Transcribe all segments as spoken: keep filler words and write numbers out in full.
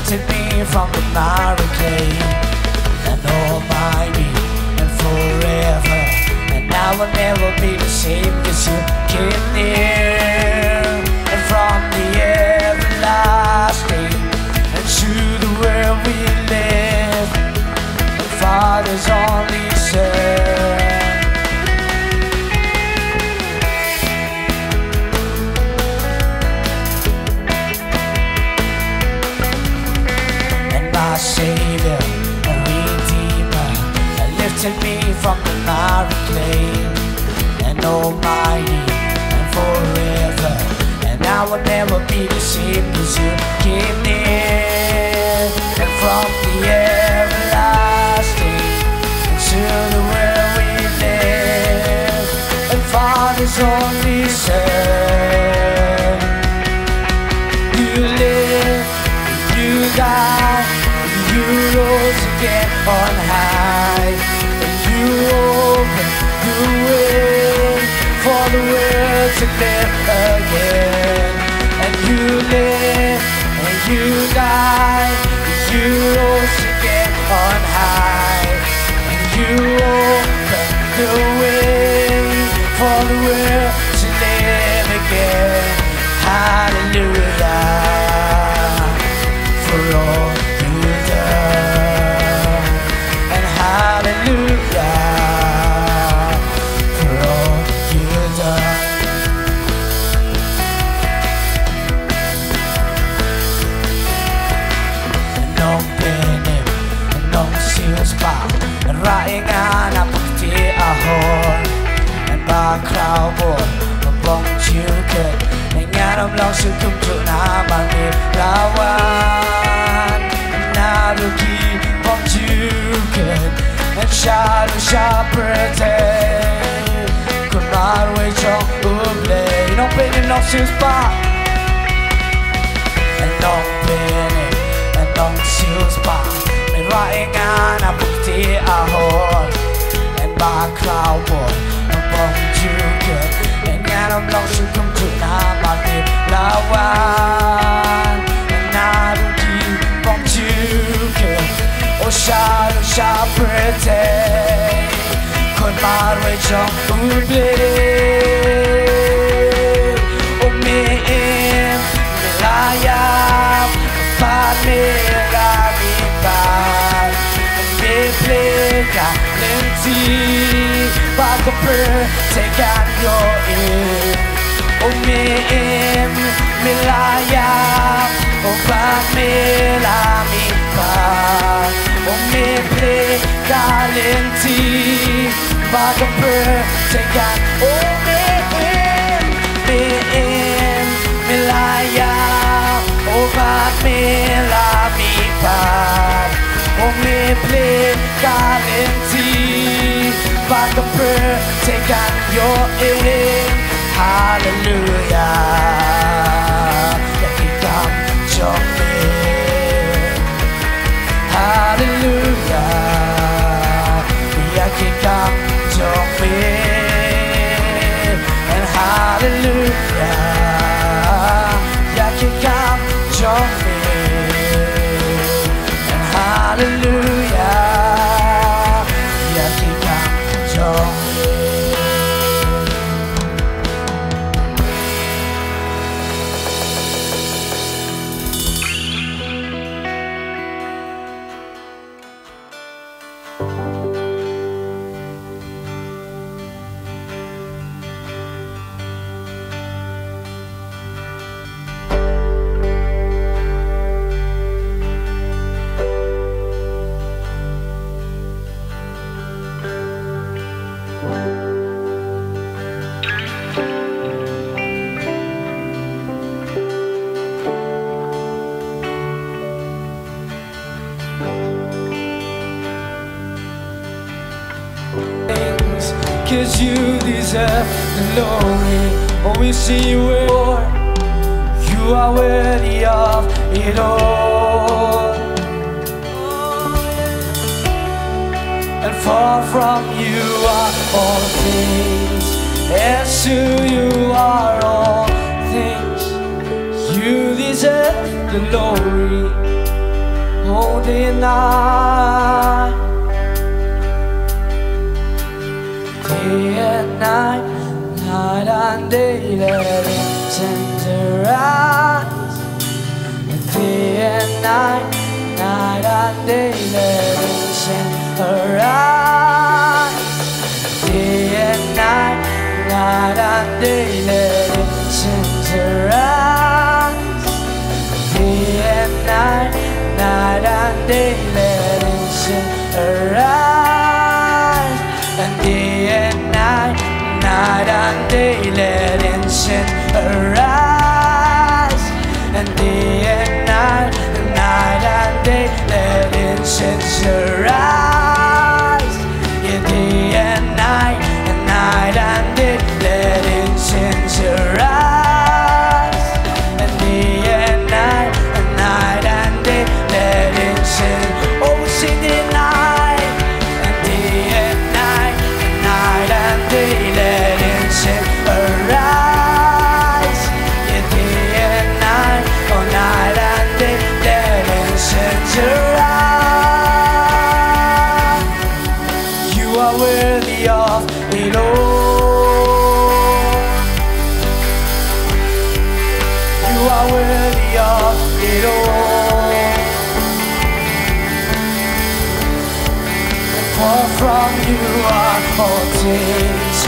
Lifted me from the miry clay, and all my need and forever, and I will never be the same, 'cause you came near, and from the everlasting and to the world we live, the Father's only Son. And my Savior and Redeemer, that lifted me from the miry clay, and almighty and forever, and I will never be the same, 'cause you came near, and from the everlasting to the world we live, and Father's only Son. You live, you die, you rose again on high, and you open the way for the world to live again. And you live, and you die, you rose again on high, and you open the way for the world to live again. Hallelujah for all you've done, and hallelujah for all you've done. Nongpynim, nongsiew spah, rah ïa nga na pyrthei a hor. Ba khraw bor bong jukut, ngan ym long shuh kumjuh namar me la wan. Naduh ki bong jukut, ngan shaduh sha pyrthei, khun marwei jong U Blei. Nongpynim, nongsiew spah, nongpynim, nongsiew spah, me rah ïa nga na pyrthei a hor. Ba khraw bor bong jukut, ngan ym long shuh kumjuh namar me la wan. Naduh ki bong jukut, oh shaduh sha pyrthei, khun marwei jong U Blei. Oh me im, me la ïap, bad me la mihpat. Me plie ka lynti ba ka pyrthei kan ïohi. Oh me im, me la ïap, oh bad me la mihpat. Oh me plie ka lynti ba ka pyrthei kan, oh me im, me im, me la ïap, oh bad me la mihpat. Oh me plie ka lynti ba ka pyrthei kan ïohi. Hallelujah, ïa ki kam jong me. Hallelujah, ïa ki kam jong me. And hallelujah, ïa ki kam jong me. And hallelujah, ïa ki kam jong me. Things, 'cause you deserve the glory. Oh, we see you, Lord. You are worthy of it all. And far from you are all things, and to you are all things. You deserve the glory. Holy night, day and night, night and day, let incense arise. Day and night, night and day, let incense arise. Day and night, night and day, let incense arise. Day and night, night and day, let incense arise. And day and night, night and day, let incense arise. And day and night, night and day, let incense arise. Yeah, day and night, and night and day, let incense arise. And day and night, and night and day, let incense. Oh, sing day and night, and day and night, and night and day, let incense arise. Yeah, day and night, oh, night and day, let incense arise. You are worthy of it all. You are worthy of it all. For from you are all things,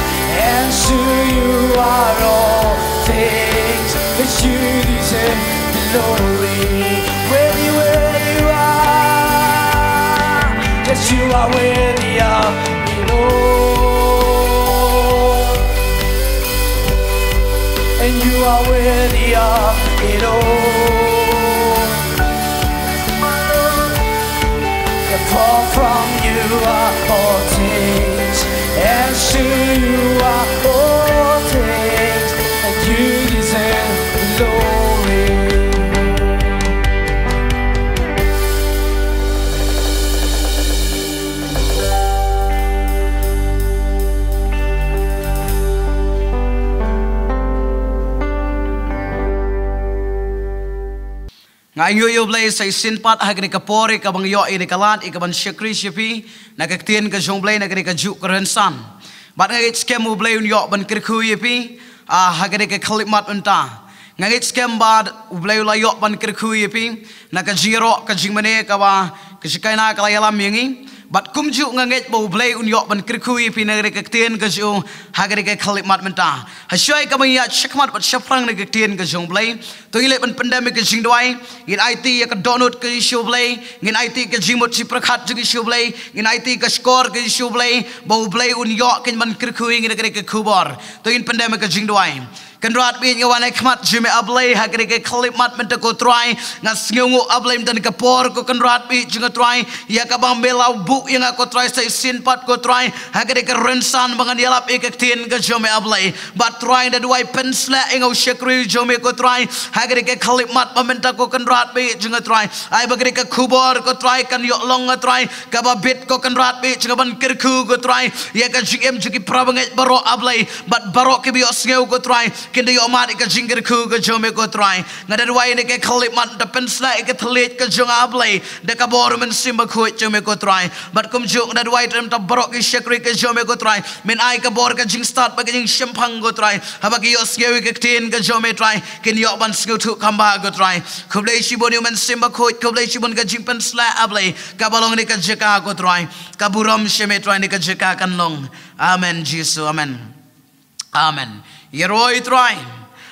and to you are all things. Yes, you deserve the glory. Worthy, worthy you are. Yes, you are worthy of it all. And you are worthy of it all. For from you are all things, and to you are all things, and you deserve the glory. Nga ainguh ïa U Blei sa shisien pat ha kane ka por ïa kaba nga ïoh ïa kane ka lad ïa kaban shakri sha phi na ka ktien ka jong U Blei na kane ka juh ka rynsan. Bad nga ngeit skhem U Blei un ïoh ban kyrkhu ïa phi, ah, ha kane ka khyllipmat mynta. Nga ngeit skhem ba U Blei u la ïoh ban kyrkhu ïa phi na ka jingïaroh ka jingmane kaba ka jingkynmaw ka la ïalam ïa ngi. Bad kumjuh nga ngeit ba U Blei un ïoh ban kyrkhu ïa phi na kane ka ktien ka jong U ha kane ka khyllipmat mynta. Hashwa kaba ngi ïaid shakhmat bad shaphrang na ka ktien ka jong U Blei, to ngin leit ban pyndem ïa ka jingduwai. Ngin aiti ïa ka dohnud ka Jisu Blei, ngin aiti ïa ka jingmut jingpyrkhat jong ka Jisu Blei, ngin aiti ïa ka shkor ka Jisu Blei, ba U Blei un ïoh kein ban kyrkhu ïa ngi na kane ka khubor. To ngin pyndem ïa ka jingduwai. Kynrad baieit, nga wan ha khmat jong me A Blei ha kane ka khyllipmat mynta ko Trai. Nga sngewnguh A Blei mynta ka por ko Kynrad baieit jong nga Trai, ïa kaba me la buh ïa nga ko Trai sa shisien pat ko Trai ha kane ka rynsan ba ngan ïalap ïa ka ktien ka jong me A Blei. Bad Trai nga da duwai pynshlur ïa nga u shakri jong me ko Trai ha kane ka khyllipmat ba mynta ko Kynrad baieit jong nga Trai. Ai ba kane ka khubor ko Trai kan ïoh long nga Trai kaba bit ko Kynrad baieit jong nga ban kyrkhu ko Trai ïa ka jingim jong ki parabangeit baroh A Blei. Bad baroh kiba ïohsngew ko Trai kin da ïoh mad ïa ka jingkyrkhu ka jong me ko Trai. Nga da duwai ïa kane ka khyllipmat da pynshlur ïa ka thylliej ka jong A Blei da ka bor Mynsiem Bakhuid jong me ko Trai. Bad kumjuh nga da duwai ïa baroh ki shakri ka jong me ko Trai. Men ai ka bor ka jingstad bad ka jingshemphang ko Trai. Haba ki ïohsngew ïa ka ktien ka jong me Trai kin ïoh ban sngewthuh kham bha ko Trai. Khublei shibun ïa u Mynsiem Bakhuid, khublei shibun ka jingpynshlur A Blei kaba long ha kane ka jaka ko Trai. Ka burom sha me Trai ha kane ka jaka kan long. Amen Jisu, amen. Amen. Ïaroh Trai.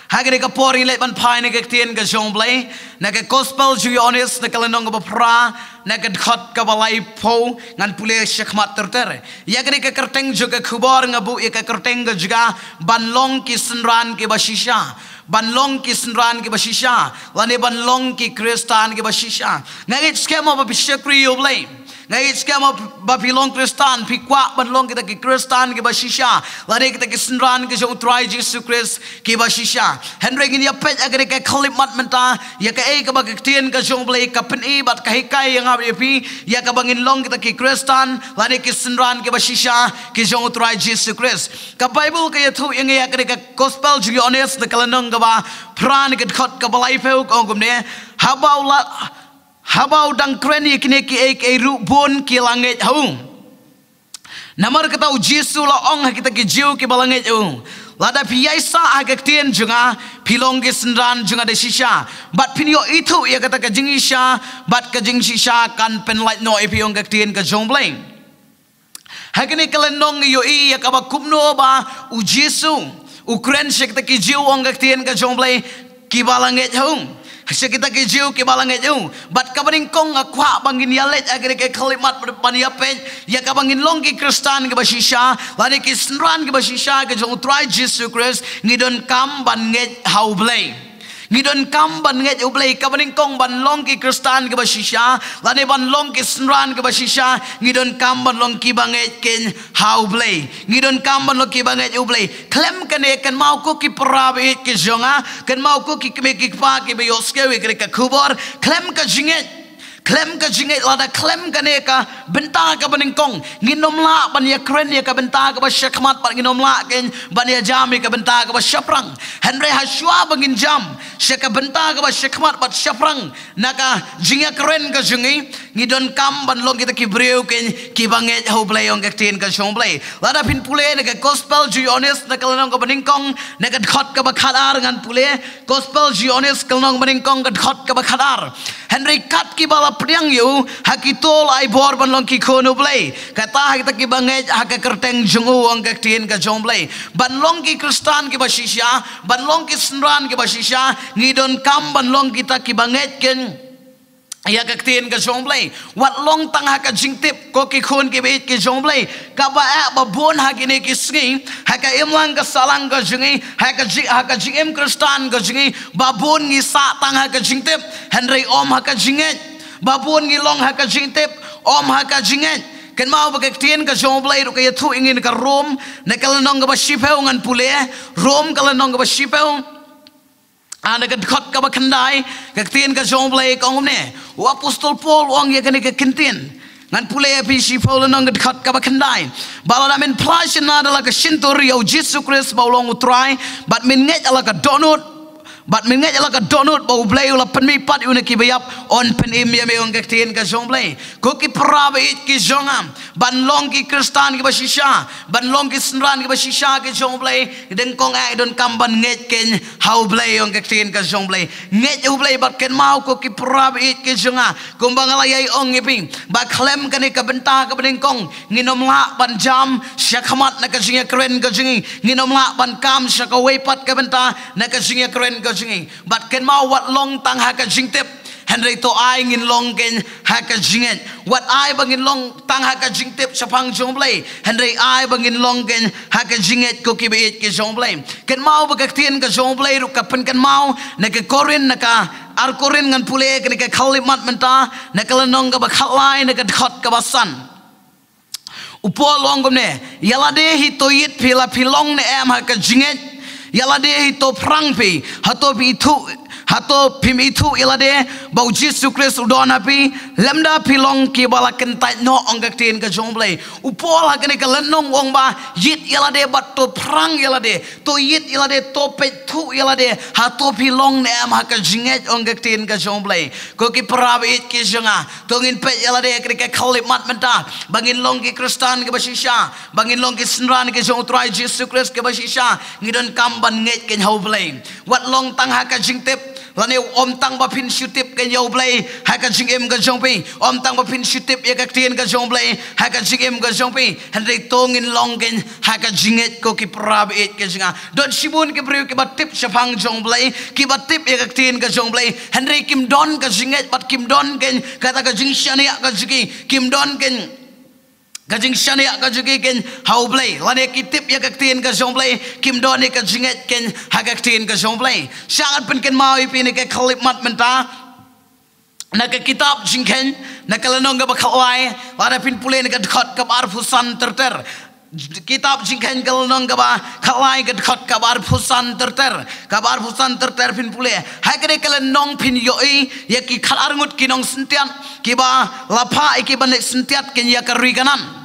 Ha kane ka por ngin leit ban phai na ka ktien ka jong U Blei na ka Gospel jong u Ïoannis na ka lynnong kaba phra na ka dkhot kaba laiphew, ngan pule shakhmat ter ter. Ïa kane ka kyrteng jong ka khubor nga buh ïa ka kyrteng ka jong ka ban long ki synran kiba shisha. Ban long ki synran kiba shisha lane ban long ki Khristan kiba shisha. Nga ngeit skhem ba phi shakri ïa U Blei. Nga ngeit skhem ba phi long Khristan, phi kwah ban long kita ki Khristan kiba shisha lane kita ki synran ki jong U Trai Jisu Khrist kiba shisha. Hynrei ngin ïa peit ha kane ka khyllipmat mynta ïa kaei kaba ka ktien ka jong U Blei ka pyni bad ka hikai ïa nga bad ïa phi ïa kaba ngin long kita ki Khristan lane ki synran kiba shisha ki jong U Trai Jisu Khrist. Ka Baibl ka ïathuh ïa ngi ha kane ka Gospel jong u Ïoannis na ka lynnong kaba phra na ka dkhot kaba laiphew ka ong kumne, haba u la Haba u dang kren ïa kine kiei kiei ruh bun ki la ngeit ha u. Namar kata u Jisu u la ong ha kita ki Jiw kiba la ngeit ha u, lada phi ïaisah ha ka ktien jong nga, phi long ki synran jong nga da shisha. Bad phin ïoh ithuh ïa kata ka jingshisha, bad ka jingshisha kan pynlait noh ïa phi, ong ka ktien ka jong u Blei. Ha kane ka lynnong ngi ïohi ïa kaba kumno ba u Jisu u kren sha kita ki Jiw, ong ka ktien ka jong u Blei, kiba la ngeit ha u. Sha kita ki Jiw kiba la ngeit ha u. Bad kaba nyngkong nga kwah ba ngin ïaleit ha kane ka khyllipmat ban ïapeit ïa kaba ngin long ki Khristan kiba shisha, lane ki synran kiba shisha ki jong u Trai Jisu Khrist, ngi donkam ban ngeit ha u Blei. Ngi donkam ban ngeit ha u Blei. Kaba nyngkong ban long ki Khristan kiba shisha, lane ban long ki synran kiba shisha, ngi donkam ban long kiba ngeit kein ha u Blei. Ngi donkam ban long kiba ngeit ha u Blei. Khlem kane, kynmaw ko ki para baieit ki jong nga, kynmaw ko ki kmie ki kpa kiba ïohsngew ïa kane ka khubor, khlem ka jingngeit. Khlem ka jingngeit, lada khlem kane ka bynta kaba nyngkong, ngin ym lah ban ïakren ïa ka bynta kaba shakhmat, bad ngin ym lah kein ban ïajam ïa ka bynta kaba shaphrang. Hynrei hashwa ba ngin jam sha ka bynta kaba shakhmat bad shaphrang na ka jingïakren ka jong ngi, ngi donkam ban long kita ki briew kein kiba ngeit ha u Blei, ong ka ktien ka jong u Blei. Lada phin pule na ka Gospel jong u Ïoannis na ka lynnong kaba nyngkong, na ka dkhot kaba khatar, ngan pule. Gospel jong u Ïoannis ka lynnong ba nyngkong, ka dkhot kaba khatar. Hynrei kat kiba la pdiang ïa u, ha kito la ai bor ban long ki khun u Blei, kata ha kita kiba ngeit ha ka kyrteng jong u, ong ka ktien ka jong u Blei. Ban long ki Khristan kiba shisha, ban long ki synran kiba shisha, ngi donkam ban long kita kiba ngeit kein ïa ka ktien ka jong u Blei. Wat long tang ha ka jingtip, ko ki khun kiba ïeit ki jong u Blei, kaba eh ba bun ha kine ki sngi, ha ka imlang ka sahlang ka jong ngi, ha ka jing, ha ka jingim Khristan ka jong ngi, ba bun ngi sah tang ha ka jingtip, hynrei ym ha ka jingngeit. Ba bun ngi long ha ka jingtip, ym ha ka jingngeit. Kynmaw ba ka ktien ka jong u Blei ruh ka ïathuh ïa ngi na ka Rom, na ka lynnong kaba shiphew, ngan pule. Rom ka lynnong kaba shiphew, ah, na ka dkhot kaba khyndai, ka ktien ka jong u Blei ka ong kumne. U Apostol Paul u ong ïa kane ka kyntien. Ngan pule ïa phi shiphew lynnong, ka dkhot kaba khyndai. Ba lada men phla shynna da la ka shyntur ïa u Jisu Khrist ba u long u Trai, bad men ngeit ïa la ka dohnud, bad men ngeit ïa la ka dohnud ba u Blei u la pynmihpat ïa u na kiba ïap, un pynim ïa me, ong ka ktien ka jong u Blei. Ko ki para baieit ki jong nga, ban long ki Khristan kiba shisha, ban long ki synran kiba shisha ki jong u Blei, dang kong eh donkam ban ngeit kein ha u Blei, ong ka ktien ka jong u Blei. Ngeit ha u Blei. Bad kynmaw ko ki para baieit ki jong nga, kumba nga la ïai ong ïa phi, ba khlem kane ka bynta kaba nyngkong, ngin ym lah ban jam shakhmat na ka jingïakren ka jong ngi, ngin ym lah ban kam sha kawei pat ka bynta na ka jingïakren ka jong ngi. Bad kynmaw, wat long tang ha ka jingtip, hynrei to ai ngin long kein ha ka jingngeit. Wat ai ba ngin long tang ha ka jingtip shaphang jong u Blei, hynrei ai ba ngin long kein ha ka jingngeit, ko kiba ïeit ki jong u Blei. Kynmaw ba ka ktien ka jong u Blei ruh ka pynkynmaw na ka Korinth, na ka Ar Korinth, ngan pule kane ka khyllipmat mynta, na ka lynnong kaba khatlai, na ka dkhot kaba san. U Paul u ong kumne, ïa lade hi to ïit phi la phi long ne em ha ka jingngeit? Ïa lade hi to phrang phi, hato phi ithuh, hato phim ithuh ïa lade ba u Jisu Khrist u don ha phi, lymda phi long kiba la kyntait noh, ong ka ktien ka jong u Blei. U Paul ha kane ka lynnong u ong ba ïit ïa lade bad to phrang ïa lade, to ïit ïa lade, to peit thuh ïa lade, hato phi long ne em ha ka jingngeit, ong ka ktien ka jong u Blei. Ko ki para baieit ki jong nga, to ngin peit ïa lade ha kane ka khyllipmat mynta, ba ngin long ki Khristan kiba shisha, ba ngin long ki synran ki jong u Trai Jisu Khrist kiba shisha, ngi donkam ban ngeit kein ha u Blei. Wat long tang ha ka jingtip, lane ym tang ba phin shu tip kein ïa u Blei ha ka jingim ka jong phi, ym tang ba phin shu tip ïa ka ktien ka jong u Blei ha ka jingim ka jong phi, hynrei to ngin long kein ha ka jingngeit, ko ki para baieit ki jong nga. Don shibun ki briew kiba tip shaphang jong u Blei, kiba tip ïa ka ktien ka jong u Blei, hynrei kim don ka jingngeit bad kim don kein kata ka jingshaniah ka jong ki, kim don kein ka jingshaniah ka jong ki kein ha u Blei, lane ki tip ïa ka ktien ka jong u Blei, kim don ïa ka jingngeit kein ha ka ktien ka jong u Blei. Sha ngan pynkynmaw ïa phi na ka khyllipmat mynta, na ka kitab Jingkheiñ, na ka lynnong kaba khatlai, lada phin pule na ka dkhot kaba arphew san ter ter. Kitab Jingkheiñ ka lynnong kaba khatlai, ka dkhot kaba arphew san ter ter, kaba arphew san ter ter, phin pule. Ha kane ka lynnong phin ïohi ïa ki khatar ngut ki nongsyntiat kiba la phah ïa ki ban leit syntiat kein ïa ka ri Kanaan.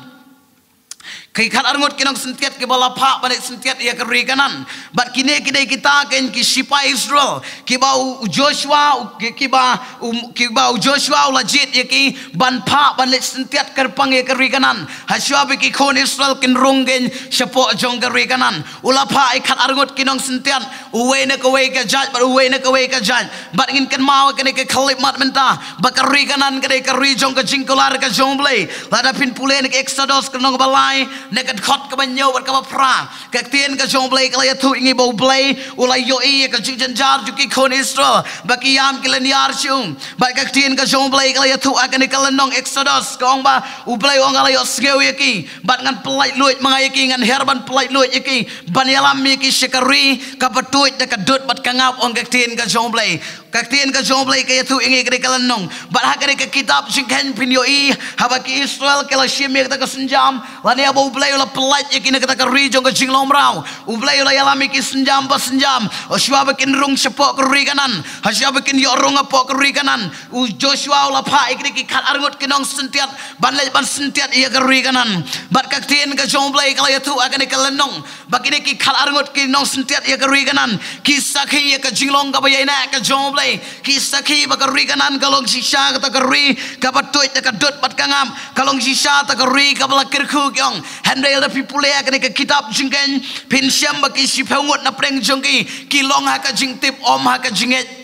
Ki khat arngut ki nongsyntiat kiba la phah ban leit syntiat ïa ka ri Kanaan. Bad kine ki dei kita kein ki shipai Israel kiba u, u Joshua, u, ki, kiba u, kiba u Joshua u la jied ïa ki ban phah ban leit syntiat kyrpang ïa ka ri Kanaan. Hashwa ba ki khun Israel kin rung kein shapoh jong ka ri Kanaan. U la phah ïa khat arngut ki nongsyntiat, uwei na kawei ka jait bad uwei na kawei ka jait. Bad ngin kynmaw kane ka khyllipmat mynta ba ka ri Kanaan ka dei ka ri jong ka jingkular ka jong U Blei. Lada phin pule na ka Exodus ka lynnong ba lai, na ka dkhot kaba hynñiew bad kaba phra, ka ktien ka jong U Blei ka la ïathuh ïa ngi ba U Blei u la ïohi ïa ka jingjynjar jong ki khun Israel ba ki ïam ki lyniar shuh. Bad ka ktien ka jong U Blei ka la ïathuh ha kane ka lynnong Exodus, ka ong ba U Blei u ong, nga la ïohsngew ïa ki bad ngan pyllait luid ma nga ïa ki, ngan her ban pyllait luid ïa ki ban ïalam ïa ki sha ka ri kaba tuid da ka dud bad ka ngap, ong ka ktien ka jong U Blei. Ka ktien ka jong U Blei ka ïathuh ïa ngi ha kane ka lynnong. Bad ha kane ka kitab Jingkheiñ phin ïohi haba ki Israel ki la shim ïa kata ka sienjam, lane haba U Blei u la pyllait ïa ki na kata ka ri jong ka jinglong mraw, U Blei u la ïalam ïa ki sienjam ba sienjam. Hashwa ba kin rung shapoh ka ri Kanaan, hashwa ba kin ïoh rung hapoh ka ri Kanaan, u Joshua u la phah ïa kine ki khat arngut ki nongsyntiat ban leit ban syntiat ïa ka ri Kanaan. Bad ka ktien ka jong U Blei ka la ïathuh ha kane ka lynnong ba kine ki khat arngut ki nongsyntiat ïa ka ri Kanaan ki sakhi ïa ka jinglong kaba ïaineh ka jong U Blei. Ki sakhi ba ka ri Kanaan ka long shisha kata ka ri kaba tuid da ka dud bad ka ngap, ka long shisha kata ka ri kaba la kyrkhu, ki ong. Hynrei lada phi pule ha kane ka kitab Jingkheiñ phin shem ba ki shiphew ngut na pdeng jong ki ki long ha ka jingtip, ym ha ka jingngeit.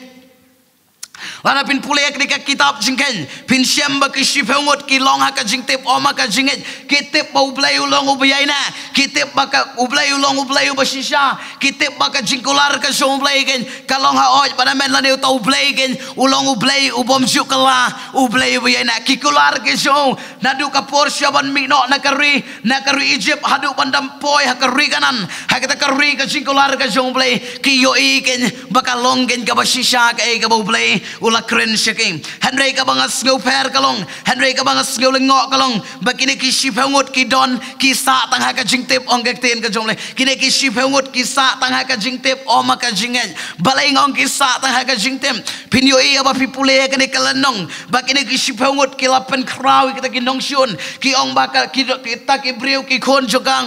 Lada phin pule ha kane ka kitab Jingkheiñ phin shem ba ki shiphew ngut ki long ha ka jingtip, ym ha ka jingngeit. Ki tip ba U Blei u long uba ïaineh, ki tip ba ka U Blei u long U Blei uba shisha, ki tip ba ka jingkular ka jong U Blei kein ka long haoid bad hamen, lane uta U Blei kein u long U Blei u bym ju kylla, U Blei uba ïaineh. Ki kular ki jong u naduh ka por shuwa ban mih noh na ka ri, na ka ri Egypt haduh ban dang poi ha ka ri Kanaan, ha kata ka ri ka jingkular ka jong U Blei, ki ïohi kein ba ka long kein kaba shisha kaei kaba U Blei u la kren sha ki. Hynrei kaba nga sngewpher ka long, hynrei kaba nga sngewlyngngoh ka long ba kine ki shiphew ngut ki don ki sah tang ha ka jingtip, ong ka ktien ka jong U Blei. Kine ki shiphew ngut ki sah tang ha ka jingtip, ym ha ka jingngeit. Balei nga ong ki sah tang ha ka jingtip? Phin ïohi haba phi pule ha kane ka lynnong ba kine ki shiphew ngut ki la pynkhraw ïa kita ki nongshun, ki ong ba ka, ki, kita ki briew ki khun jong ka,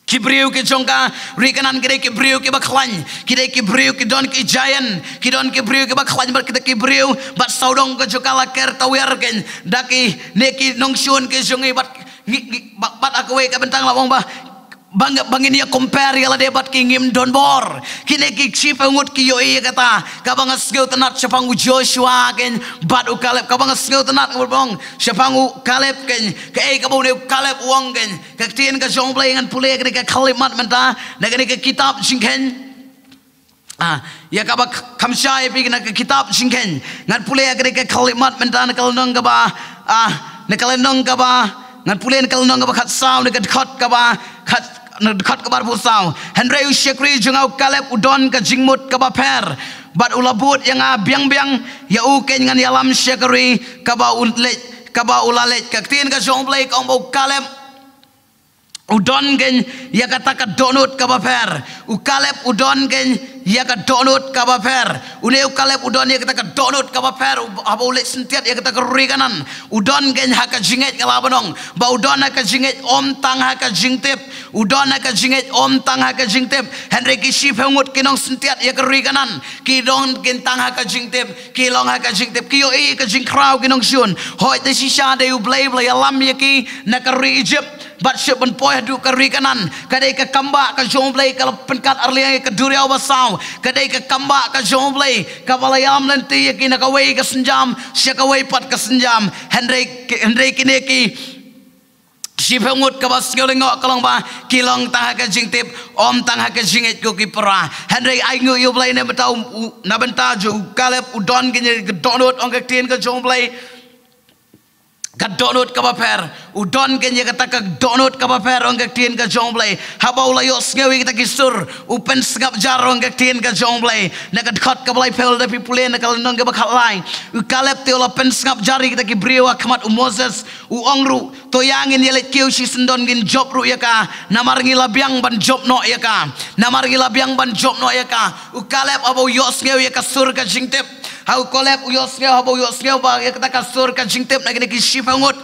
ki briew ki jong ka ri Kanaan ki dei ki briew kiba khlaiñ, ki dei ki briew ki don ki giant, ki don ki briew kiba khlaiñ bad kita ki briew, bad sawdong ka jong ka la ker tawiar kein da kine ki nongshun ki jong ngi. Bad ngi, ngi, bad, bad ha kawei ka bynta la ong ba ba ngin, ba ngin ïa compare ïa lade bad ki, ngim don bor. Kine ki shiphew ngut ki ïohi ïa kata. Kaba nga sngewtynnat shaphang u Joshua kein bad u Kaleb, kaba nga sngewtynnat nga bud ba ong shaphang u Kaleb kein, kaei kaba une u Kaleb u ong kein. Ka ktien ka jong U Blei, ngan pule ha kane ka khyllipmat mynta na kane ka kitab Jingkheiñ. Ah, ïa kaba k-, kham shai phi na ka kitab Jingkheiñ. Ngan pule ha kane ka khyllipmat mynta na ka lynnong kaba, ah, na ka lynnong kaba, ngan pule na ka lynnong kaba khatsaw, na ka dkhot kaba khat, na ka dkhot kaba arphew saw. Hynrei u shakri jong nga u Kaleb u don ka jingmut kaba pher, bad u la bud ïa nga biang biang, ïa u kein ngan ïalam sha ka ri kaba u leit, kaba u la leit. Ka ktien ka jong U Blei ka ong ba u Kaleb u don kein ïa kata ka dohnud kaba pher. U Kaleb u don kein ïa ka dohnud kaba pher. Une u Kaleb u don ïa kata ka dohnud kaba pher, u, haba u leit syntiat ïa kata ka ri Kanaan. U don kein ha ka jingngeit, nga la ban ong ba u don ha ka jingngeit, ym tang ha ka jingtip. U don ha ka jingngeit, ym tang ha ka jingtip. Hynrei ki shiphew ngut ki nongsyntiat ïa ka ri Kanaan ki don kein tang ha ka jingtip, ki long ha ka jingtip. Ki ïohi ïa ka jingkhraw ki nongshun. Hooid, da shisha dei U Blei ba la ïalam ïa ki na ka ri Egypt. Bad shuh ban poi haduh ka ri Kanaan, ka dei ka kam ba ka jong U Blei ka la pynkat arliang ïa ka duriaw basaw. Ka dei ka kam ba ka jong U Blei kaba la ïalam lynti ïa ki na kawei ka sienjam sha kawei pat ka sienjam. Hynrei, hynrei kine ki shiphew ngut, kaba sngewlyngngoh ka long ba ki long tang ha ka jingtip, ym tang ha ka jingngeit, ko ki para. Hynrei ai nguh ïa U Blei na bynta u, u, na bynta jong u Kaleb, u don kein ïa ka dohnud, ong ka ktien ka jong U Blei, ka dohnud kaba pher. U don kein ïa kata ka dohnud kaba pher, ong ka ktien ka jong U Blei. Haba u la ïohsngew ïa kita ki sur, u pynsngap jar, ong ka ktien ka jong U Blei. Na ka dkhot kaba laiphew, lada phi pule na ka lynnong kaba khatlai, u Kaleb te u la pynsngap jar ïa kita ki briew ha khmat u Moses, u ong ruh, to ïa ngin ïaleit kiew shisyndon, ngin jop ruh ïa ka, namar ngi la biang ban jop noh ïa ka. Namar ngi la biang ban jop noh ïa ka. U Kaleb haba u ïohsngew ïa ka sur ka jingtip. Ha u Kaleb u ïohsngew, haba u ïohsngew ba ïa kata ka sur ka jingtip na kine ki shiphew ngut,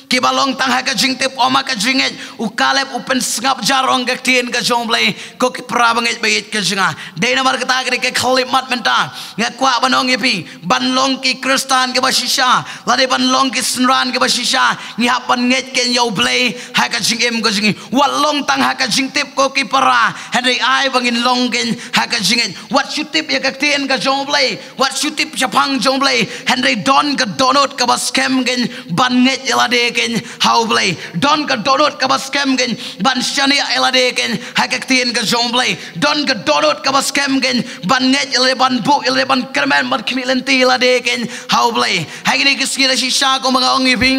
Kiba long tang ha ka jingtip, ym ha ka jingngeit. U Kaleb u pynsngap jar, ong ka ktien ka jong U Blei, ko ki para bangeit ba ïeit ka jong nga. Dei namar kata ka dei ka khyllipmat mynta. Nga kwah ban ong ïa phi, ban long ki Khristan kiba shisha, lane ban long ki synran kiba shisha, ngi hap ban ngeit kein ïa U Blei ha ka jingim ka jong ngi. Wat long tang ha ka jingtip ko ki para, hynrei ai ba ngin long kein ha ka jingngeit. Wat shu tip ïa ka ktien ka jong U Blei, wat shu tip shaphang jong U Blei, hynrei don ka dohnud kaba skhem kein ban ngeit ïa lade kein ha U Blei. Don ka dohnud kaba skhem kein ban shaniah ïa lade kein ha ka ktien ka jong U Blei. Don ka dohnud kaba skhem kein ban ngeit ïa lade, ban buh ïa lade, ban kyrmen, ban khmih lynti ïa lade kein ha U Blei. Ha kine ki sngi da shisha, kumba nga ong ïa phi,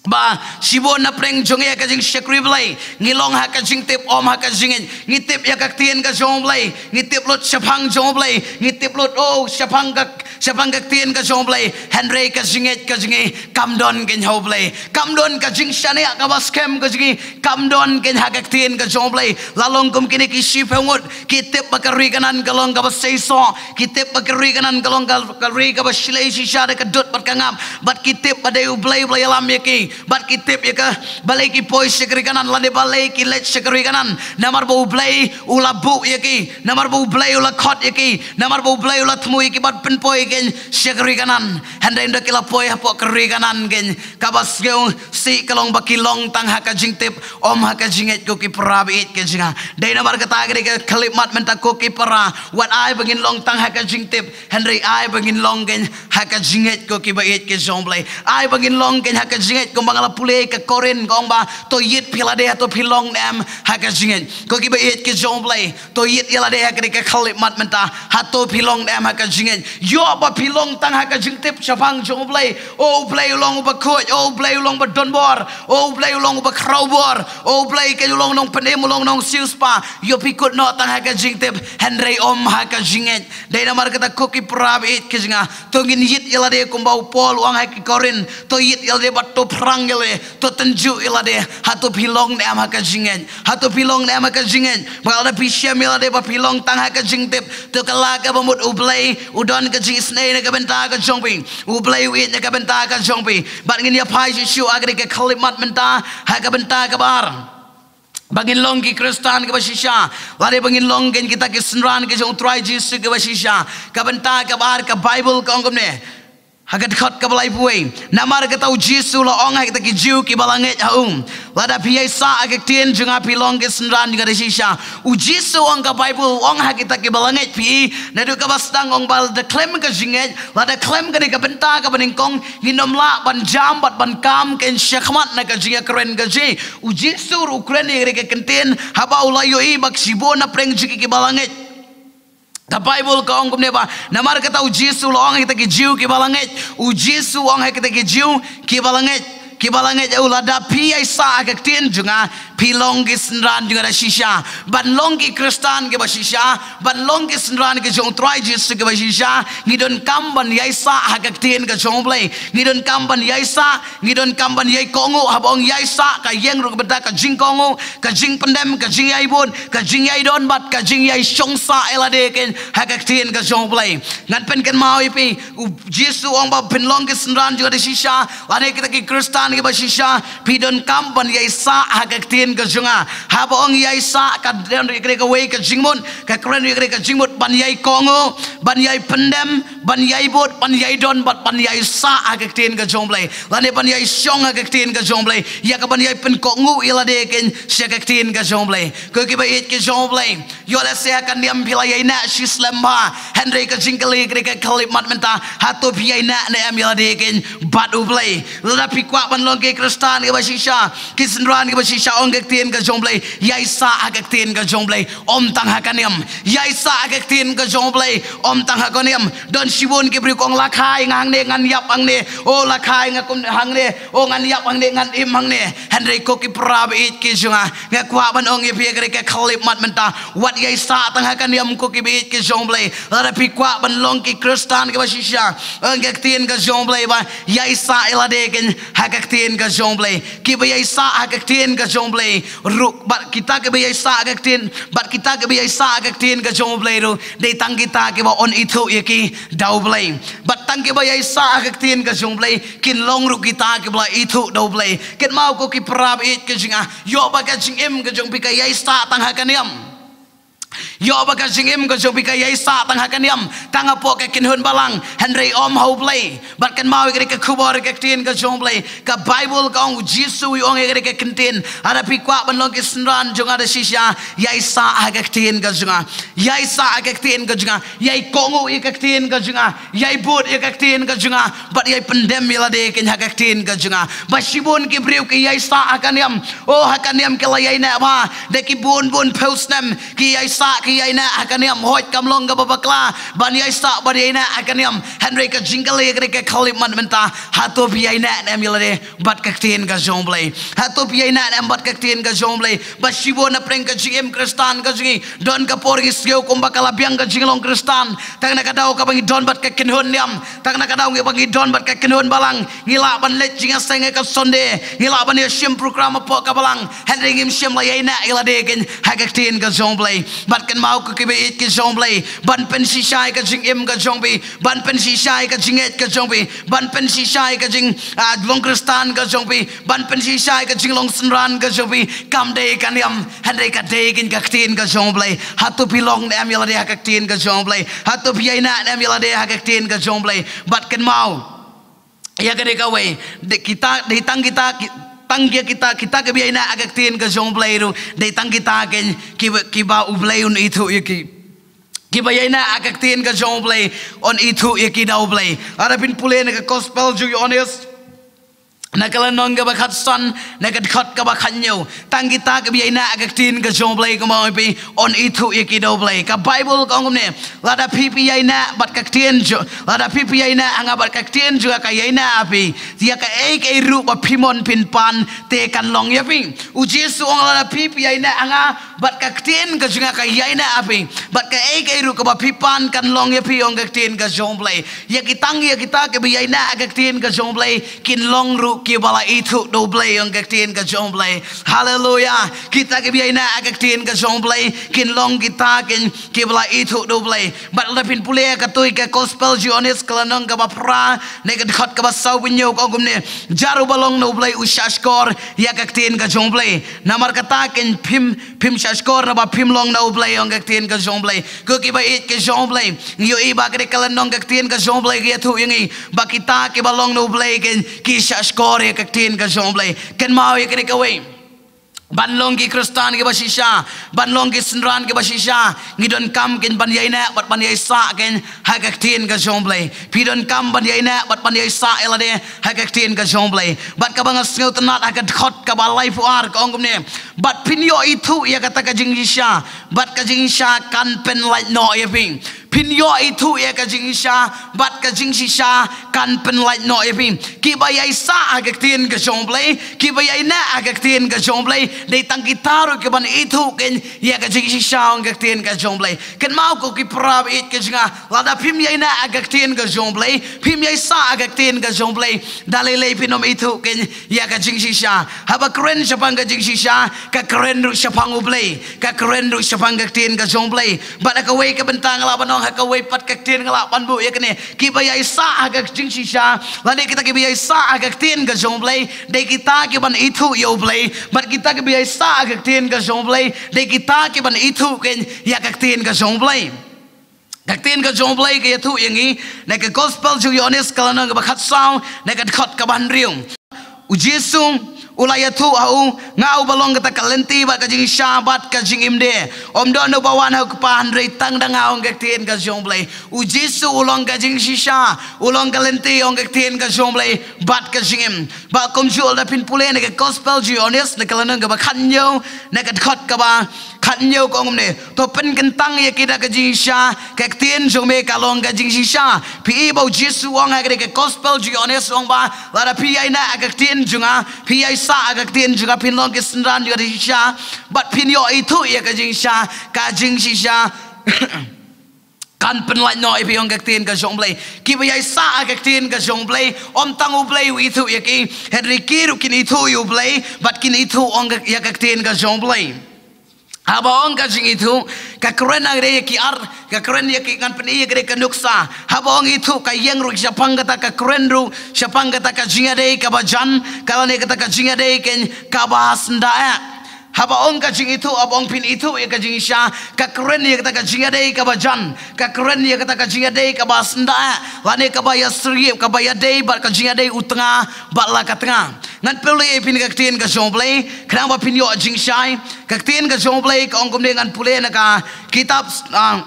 ba shibun na pdeng jong ngi ha ka jingshakri Blei, ngi long ha ka jingtip, ym ha ka jingngeit. Ngi tip ïa ka ktien ka jong U Blei, ngi tip lut shaphang jong U Blei, ngi tip lut, oh, shaphang ka, shaphang ka ktien ka jong U Blei, hynrei ka jingngeit ka jong ngi kam don kein ha U Blei. Kam don ka jingshaniah kaba skhem ka jong ngi, kam don kein ha ka ktien ka jong U Blei. La long kum kine ki shiphew ngut, ki tip ba ka ri Kanaan ka long kaba seisoh, ki tip ba ka ri Kanaan ka long ka, ka ri kaba shlei shisha da ka dud bad ka ngap, bad ki tip ba dei U Blei ba la ïalam ïa ki, bad ki tip ïa ka, balei ki poi sha ka ri Kanaan, lane balei ki leit sha ka ri Kanaan. Namar ba U Blei u la buh ïa ki, namar ba U Blei u la khot ïa ki, namar ba U Blei u la thmu ïa ki ban pynpoi kein sha ka ri Kanaan. Hynrei ynda ki la poi hapoh ka ri Kanaan kein, kaba sngewsih ka long ba ki long tang ha ka jingtip, ym ha ka jingngeit, ko ki para baieit ka jong nga. Dei namar kata ka dei ka khyllipmat mynta, ko ki para, wat ai ba ngin long tang ha ka jingtip, hynrei ai ba ngin long kein ha ka jingngeit, ko ki baieit ka jong U Blei. Ai ba ngin long kein ha ka jingngeit, kumba nga la pule, ka Korinth ka ong ba, to ïit phi lade, hato phi long ne em ha ka jingngeit, ko ki baieit ka jong U Blei. To ïit ïa lade ha ka dei ka khyllipmat mynta, hato phi long ne em ha ka jingngeit. Ïoh ba phi long tang ha ka jingtip shaphang jong U Blei. O U Blei u long uba khuid, o U Blei u long uba donbor, o U Blei u long uba khrawbor, o U Blei kein u long nongpynim, u long nongsiewspah. Ïoh phi kut noh tang ha ka jingtip, hynrei ym ha ka jingngeit. Dei namar kata, ko ki para baieit ka jong nga, to ngin ïit ïa lade kumba u Paul u ong ha ki Korinth. To ïit ïa lade bad to phrang ïa lade, to tynjuh ïa lade. Hato phi long ne em ha ka jingngeit, hato phi long ne em ha ka jingngeit. Ba lada phi shem ïa lade ba phi long tang ha ka jingtip, to kylla kaba mut U Blei u don ka jingisynei na ka bynta ka jong phi. U Blei u ïeit na ka bynta ka jong phi. Bad ngin ïa phai shuh shuh ha ka dei ka khyllipmat mynta, ha ka bynta kaba ar, ba ngin long ki Khristan kiba shisha, lane ba ngin long kein kita ki synran ki jong U Trai Jisu kiba shisha. Ka bynta kaba ar, ka Baibl ka ong kumne, ha ka dkhot kaba laiphew wei: Namar kata U Jisu u la ong ha kita ki Jiw kiba la ngeit ha u, lada phi ïaisah ha ka ktien jong nga, phi long ki synran jong nga da shisha. U Jisu, ong ka Baibl, u ong ha kita kiba la ngeit. Phi i, naduh kaba sdang ong ba lada khlem ka jingngeit, lada khlem kane ka bynta kaba nyngkong, ngin ym lah ban jam bad ban kam kein shakhmat na ka jingïakren ka jong ngi. U Jisu ruh u kren ïa ka dei ka kyntien haba u la ïohi ba shibun na pdeng jong ki kiba la ngeit. Ka Baibl ka ong kumne ba, namar kata U Jisu u la ong ha kita ki Jiw kiba la ngeit. U Jisu u ong ha kita ki Jiw kiba la ngeit, kiba la ngeit ha u, lada phi ïaisah ha ka ktien jong nga, phi long ki synran jong nga da shisha. Ban long ki Khristan kiba shisha, ban long ki synran ki jong U Trai Jisu kiba shisha, ngi donkam ban ïaisah ha ka ktien ka jong U Blei. Ngi donkam ban ïaisah, ngi donkam ban ïai kohnguh. Haba ong ïaisah, ka ïeng ruh ka bynta ka jingkohnguh, ka jingpyndem, ka jingïaibud, ka jingïaidon bad ka jingïaishong sah ïa lade kein ha ka ktien ka jong U Blei. Ngan pynkynmaw ïa phi, U Jisu u ong ba phin long ki synran jong nga da shisha, lane kita ki Khristan kiba shisha, phi donkam ban ïaisah ha ka ktien ka jong nga. Haba ong ïaisah, ka don ruh ïa ka dei kawei ka jingmut, ka kren ruh ïa ka dei ka jingmut ban ïai kohnguh, ban ïai pyndem, ban ïai bud, ban ïai don bad ban ïai sah ha ka ktien ka jong U Blei, lane ban ïai shong ha ka ktien ka jong U Blei, ïa ka ban ïai pynkohnguh ïa lade kein sha ka ktien ka jong U Blei. Ko ki baieit ki jong U Blei, ïoh lehse ha ka niam phi la ïai neh shi slem bha, hynrei ka jingkylli ka dei ka khyllipmat mynta, hato phi ïai neh ne em ïa lade kein bad U Blei? Lada phi kwah ban long ki Khristan kiba shisha, ki synran kiba shisha, ong ka ktien ka jong U Blei, ïaisah ha ka ktien ka jong U Blei, ym tang ha ka niam. Ïaisah ha ka ktien ka jong U Blei, ym tang ha ka niam. Don shibun ki briew ki ong, la khai nga hangne ngan ïap hangne, o la khai nga kum hangne, o ngan ïap hangne, ngan im hangne. Hynrei ko ki para baieit ki jong nga, nga kwah ban ong ïa phi ha ka dei ka khyllipmat mynta, wat ïaisah tang ha ka niam, ko ki baieit ki jong U Blei. Lada phi kwah ban long ki Khristan kiba shisha, ong ka ktien ka jong U Blei ba ïaisah ïa lade kein ha ka ktien ka jong U Blei. Kiba ïaisah ha ka ktien ka jong U Blei Ruh bad kita kiba ïaisah ha ka ktien, bad kita kiba ïaisah ha ka ktien ka jong U Blei ruh dei tang kita kiba yn ithuh ïa ki da U Blei. Bad tang kiba ïaisah ha ka ktien ka jong U Blei kin long ruh kita kiba la ithuh da U Blei. Kynmaw ko ki para baieit ka jong nga, ïoh ba ka jingim ka jong phi ka ïaisah tang ha ka niam. Ïoh ba ka jingim ka jong phi ka ïaisah tang ha ka niam, tang hapoh ka kynhun balang, hynrei ym ha U Blei. Bad kynmaw ïa ka dei ka khubor ka ktien ka jong U Blei. Ka Baibl ka ong, U Jisu u ong ïa ka dei ka ktien, lada phi kwah ban long ki synran jong nga da shisha, ïaisah ha ka ktien ka jong nga. Ïaisah ha ka ktien ka jong nga. Ïai kohnguh ïa ka ktien ka jong nga. Ïai bud ïa ka ktien ka jong nga. Bad ïai pyndem ïa lade kein ha ka ktien ka jong nga. Ba shibun ki briew ki ïaisah ha ka niam. Oh, ha ka niam ki la ïaineh bha da ki bun bun phew snem. Ki ïaisah, ki ïaineh ha ka niam, hooid kam long kaba bakla ban ïaisah, ban ïaineh ha ka niam. Hynrei ka jingkylli ka dei ka khyllipmat mynta, hato phi ïaineh ne em ïa lade bad ka ktien ka jong U Blei? Hato phi ïaineh ne em bad ka ktien ka jong U Blei? Ba shibun na pdeng ka jingim Khristan ka jong ngi, don ka por ngi sngew kumba ka la biang ka jinglong Khristan. Tang na ka daw kaba ngi don bad ka kynhun niam, tang na ka daw ngi ba ngi don bad ka kynhun balang, ngi lah ban leit jingïaseng ha ka Sunday, ngi lah ban ïashim program hapoh ka balang, hynrei ngim shym la ïaineh ïa lade kein ha ka ktien ka jong U Blei. Bad kynmaw ko kiba ïeit ki jong U Blei, ban pynshisha ïa ka jingim ka jong phi, ban pynshisha ïa ka jingngeit ka jong phi, ban pynshisha ïa ka jing, ah, long Khristan ka jong phi, ban pynshisha ïa ka jinglong synran ka jong phi, kam dei ka niam, hynrei ka dei kein ka ktien ka jong U Blei. Hato phi long ne em ïa lade ha ka ktien ka jong U Blei? Hato phi ïaineh ne em ïa lade ha ka ktien ka jong U Blei? Bad kynmaw ïa ka dei kawei, dei kita, dei tang kita, ki-, tang ïa kita, kita kiba ïaineh ha ka ktien ka jong U Blei ruh dei tang kita kein kiba, kiba U Blei un ithuh ïa ki. Kiba ïaineh ha ka ktien ka jong U Blei yn ithuh ïa ki da U Blei. Lada phin pule na ka Gospel jong u Ïoannis, na ka lynnong kaba khatsan, na ka dkhot kaba khathynñiew. Tang kita kiba ïaineh ha ka ktien ka jong U Blei, kumba ong phi, yn ithuh ïa ki da U Blei. Ka Baibl ka ong kumne, lada phi phi ïaineh bad ka ktien jong, lada phi phi ïaineh ha nga bad ka ktien jong nga ka ïaineh ha phi, ïa kaei kaei ruh ba phi mon phin pan te kan long ïa phi. U Jisu u ong, lada phi phi ïaineh ha nga bad ka ktien ka jong nga ka ïaineh ha phi, bad kaei kaei ruh kaba phi pan kan long ïa phi, ong ka ktien ka jong U Blei. Ïa ki tang ïa kita kiba ïaineh ha ka ktien ka jong U Blei kin long ruh kiba la ithuh da U Blei, ong ka ktien ka jong U Blei. Haleluya. Kita kiba ïaineh ha ka ktien ka jong U Blei kin long kita kein kiba la ithuh da U Blei. Bad lada phin pule ïa katei ka Gospel jong u Ïoannis ka lynnong kaba phra, na ka dkhot kaba sawphew hynñiew ka ong kumne, jar uba long na U Blei u shahshkor ïa ka ktien ka jong U Blei. Namar kata kein phim, phim shahshkor naba phim long na U Blei, ong ka ktien ka jong U Blei. Ko kiba ïeit ki jong U Blei, ngi ïohi ba ka dei ka lynnong ka ktien ka jong U Blei ka ïathuh ïa ngi ba kita kiba long na U Blei kein ki shahshkor ïa ka ktien ka jong U Blei. Kynmaw ïa ka dei kawei, ban long ki Khristan kiba shisha, ban long ki synran kiba shisha, ngi donkam kein ban ïaineh bad ban ïaisah kein ha ka ktien ka jong U Blei. Phi donkam ban ïaineh bad ban ïaisah ïa lade ha ka ktien ka jong U Blei. Bad kaba nga sngewtynnat ha ka dkhot kaba laiphew ar ka ong kumne, bad phin ïoh ithuh ïa kata ka jingshisha, bad ka jingshisha kan pynlait noh ïa phi. Phin ïoh ithuh ïa ka jingshisha, bad ka jingshisha kan pynlait noh ïa phi. Kiba ïaisah ha ka ktien ka jong U Blei, kiba ïaineh ha ka ktien ka jong U Blei, dei tang kita ruh kiban ithuh kein ïa ka jingshisha, ong ka ktien ka jong U Blei. Kynmaw ko ki para baieit ki jong nga, lada phim ïaineh ha ka ktien ka jong U Blei, phim ïaisah ha ka ktien ka jong U Blei, da lei lei phin ym ithuh kein ïa ka jingshisha. Haba kren shaphang ka jingshisha, ka kren ruh shaphang U Blei, ka kren ruh shaphang ka ktien ka jong U Blei. Bad ha kawei ka bynta nga lah ban ong, ha kawei pat ka ktien nga lah ban buh ïa kane, kiba ïaisah ha ka jingshisha, lane kita kiba ïaisah ha ka ktien ka jong U Blei, dei kita kiban ithuh ïa U Blei. Bad kita kiba ïaisah ha ka ktien ka jong U Blei, dei kita kiban ithuh kein ïa ka ktien ka jong U Blei. Ka ktien ka jong U Blei ka ïathuh ïa ngi na ka Gospel jong u Ïoannis ka lynnong kaba khatsaw, na ka dkhot kaba hynriew. U Jisu u la ïathuh ha u, nga uba long kata ka lynti bad ka jingshisha bad ka jingim de. Ym don uba wan ha u Kpa hynrei tang da nga, ong ka ktien ka jong U Blei. U Jisu u long ka jingshisha, u long ka lynti, ong ka ktien ka jong U Blei, bad ka jingim. Bad kumjuh lada phin pule na ka Gospel jong u Ïoannis na ka lynnong kaba khathynñiew, na ka dkhot kaba khathynñiew ka ong kumne, to pynkyntang ïa ki da ka jingshisha, ka ktien jong me ka long ka jingshisha. Phi i ba u Jisu u ong ha ka dei ka Gospel jong u Ïoannis u ong ba lada phi ïaineh ha ka ktien jong nga, phi ïaisah ha ka ktien jong nga, phin long ki synran jong nga da shisha, bad phin ïoh ithuh ïa ka jingshisha, ka jingshisha Kan pynlait noh ïa phi ong ka ktien ka jong U Blei. Kiba ïaisah ha ka ktien ka jong U Blei, ym tang U Blei u ithuh ïa ki, hynrei ki ruh kin ithuh ïa U Blei, bad kin ithuh ong ka, ïa ka ktien ka jong U Blei. Haba ong ka jingithuh, ka kren ha kane ki ar, ka kren ïa ki, ngan pyni ïa kane ka nuksa. Haba ong ithuh, ka ïeng ruh shaphang kata, ka kren ruh shaphang kata ka jingïadei kaba jan, ka lane kata ka jingïadei keiñ kaba syndah eh. Haba ong ka jingithuh, haba ong phin ithuh ïa ka jingshisha, ka kren ïa kata ka jingïadei kaba jan, ka kren ïa kata ka jingïadei kaba syndah eh, lane kaba ïasyriem, kaba ïadei bad ka jingïadei u tnga bad la ka tnga. Ngan pule ïa phi na ka ktien ka jong U Blei, khnang ba phin ïoh jingshai. Ka ktien ka jong U Blei ka ong kumne, ngan pule na ka kitab, ah,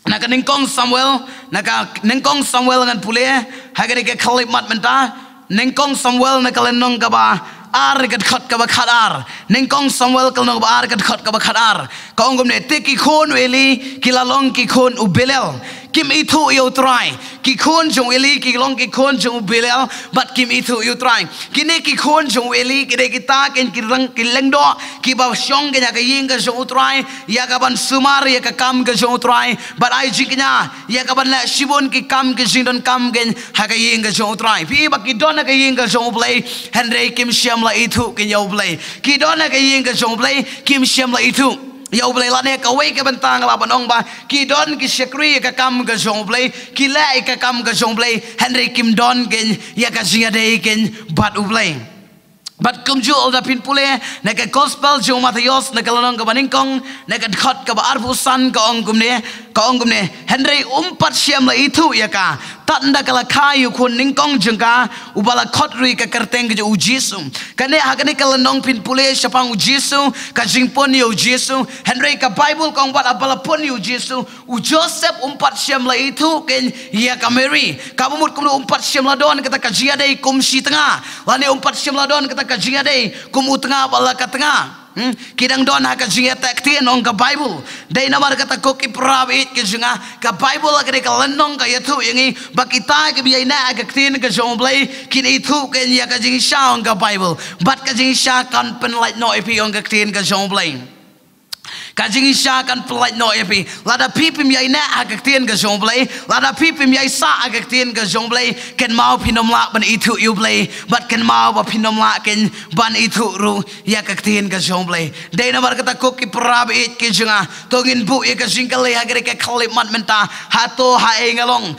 na ka nyngkong Samuel, na ka nyngkong Samuel ngan pule, ha kane ka khyllipmat mynta, nyngkong Samuel na ka lynnong kaba ar, ka dkhot kaba khatar. Nyngkong Samuel ka lynnong kaba ar, ka dkhot kaba khatar. Ka ong kumne, te ki khun u Eli ki la long ki khun u Belial, kim ithuh ïa U Trai. Ki khun jong u Eli ki long ki khun jong u Belial, bad kim ithuh ïa U Trai. Kine ki khun jong u Eli ki dei kita keiñ ki lyng, ki lyngdoh kiba shong keiñ ha ka ïing ka jong U Trai, ïa kaban sumar ïa ka kam ka jong U Trai, bad ai jingkñia ïa kaban leh shibun ki kam, ki jingdonkam keiñ ha ka ïing ka jong U Trai. Phi i ba ki don ha ka ïing ka jong U Blei, hynrei kim shym la ithuh keiñ ïa U Blei. Ki don ha ka ïing ka jong U Blei, kim shym la ithuh ïa U Blei. Lane kawei ka bynta nga lah ban ong ba ki don ki shakri ïa ka kam ka jong U Blei, ki leh ïa ka kam ka jong U Blei, hynrei kim don keiñ ïa ka jingïadei keiñ bad U Blei. Bad kumjuh lada phin pule na ka gospel jong u Mathaios, na ka lynnong kaba nyngkong, na ka dkhot kaba arphew san, ka ong kumne, ka ong kumne, hynrei um pat shym la ithuh ïa ka, tad ynda ka la kha ïa u khun nyngkong jong ka, uba la khot ruh ïa ka kyrteng ka jong u Jisu. Kane, ha kane ka lynnong phin pule shaphang u Jisu, ka jingpun ïa u Jisu, hynrei ka Baibl ka ong wat haba la pun ïa u Jisu, u Joseph um pat shym la ithuh keiñ ïa ka Mary. Kaba mut kumno um pat shym la don kata ka jingïadei kum shi tnga, lane um pat shym la don kata ka jingïadei kum u tnga bad la ka tnga. Hmm? Ki dang don ha ka jingïateh ktien ong ka Baibl. Dei namar kata ko ki para baieit ki jong nga, ka Baibl ha kane ka lynnong ka ïathuh ïa ngi ba kita kiba ïaineh ha ka ktien ka jong U Blei kin ithuh keiñ ïa ka jingshisha ong ka Baibl. Bad ka jingshisha kan pynlait noh ïa phi ong ka ktien ka jong U Blei. Ka jingshisha kan pynlait noh ïa phi. Lada phi phim ïaineh ha ka ktien ka jong U Blei, lada phi phim ïaisah ha ka ktien ka jong U Blei, kynmaw phin ym lah ban ithuh ïa U Blei, bad kynmaw ba phin ym lah keiñ ban ithuh ruh ïa ka ktien ka jong U Blei. Dei namar kata ko ki para baieit ki jong nga, to ngin buh ïa ka jingkylli ha kane ka khyllipmat mynta, hato haei nga long,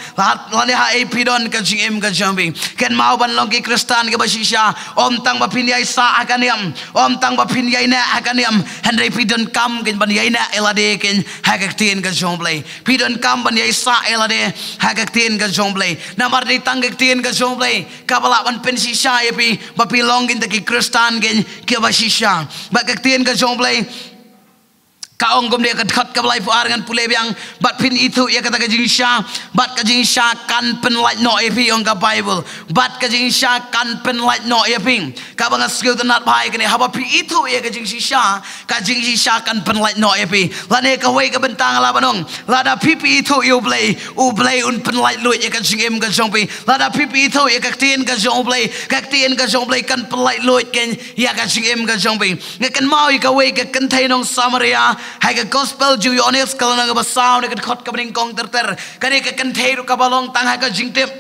lane haei phi don ka jingim ka jong phi. Kynmaw ban long ki Khristan kiba shisha, ym tang ba phin ïaisah ha ka niam, ym tang ba phin ïaineh ha ka niam, hynrei phi donkam keiñ ban ïaineh ïa lade keiñ ha ka ktien ka jong U Blei. Phi donkam ban ïaisah ïa lade ha ka ktien ka jong U Blei. Namar dei tang ka ktien ka jong U Blei kaba lah ban pynshisha ïa phi ba phi long keiñ kita ki Khristan keiñ kiba shisha. Bad ka ktien ka jong U Blei ka ong kumne, ka dkhot kaba laiphew ar ngan pule biang, bad phin ithuh ïa kata ka jingshisha, bad ka jingshisha kan pynlait noh ïa phi ong ka Baibl. Bad ka jingshisha kan pynlait noh ïa phi. Kaba nga sngewtynnat bha ïa kane, haba phi ithuh ïa ka jingshisha, ka jingshisha kan pynlait noh ïa phi. Lane kawei ka bynta nga lah ban ong, lada phi phi ithuh ïa U Blei, U Blei un pynlait luid ïa ka jingim ka jong phi. Lada phi phi ithuh ïa ka ktien ka jong U Blei, ka ktien ka jong U Blei kan pynlait luid keiñ ïa ka jingim ka jong phi. Nga kynmaw ïa kawei ka kynthei nong Samaria ha ka gospel jong u Ïoannis ka lynnong kaba saw, na ka dkhot kaba nyngkong ter ter. Kane ka kynthei ruh kaba long tang ha ka jingtip.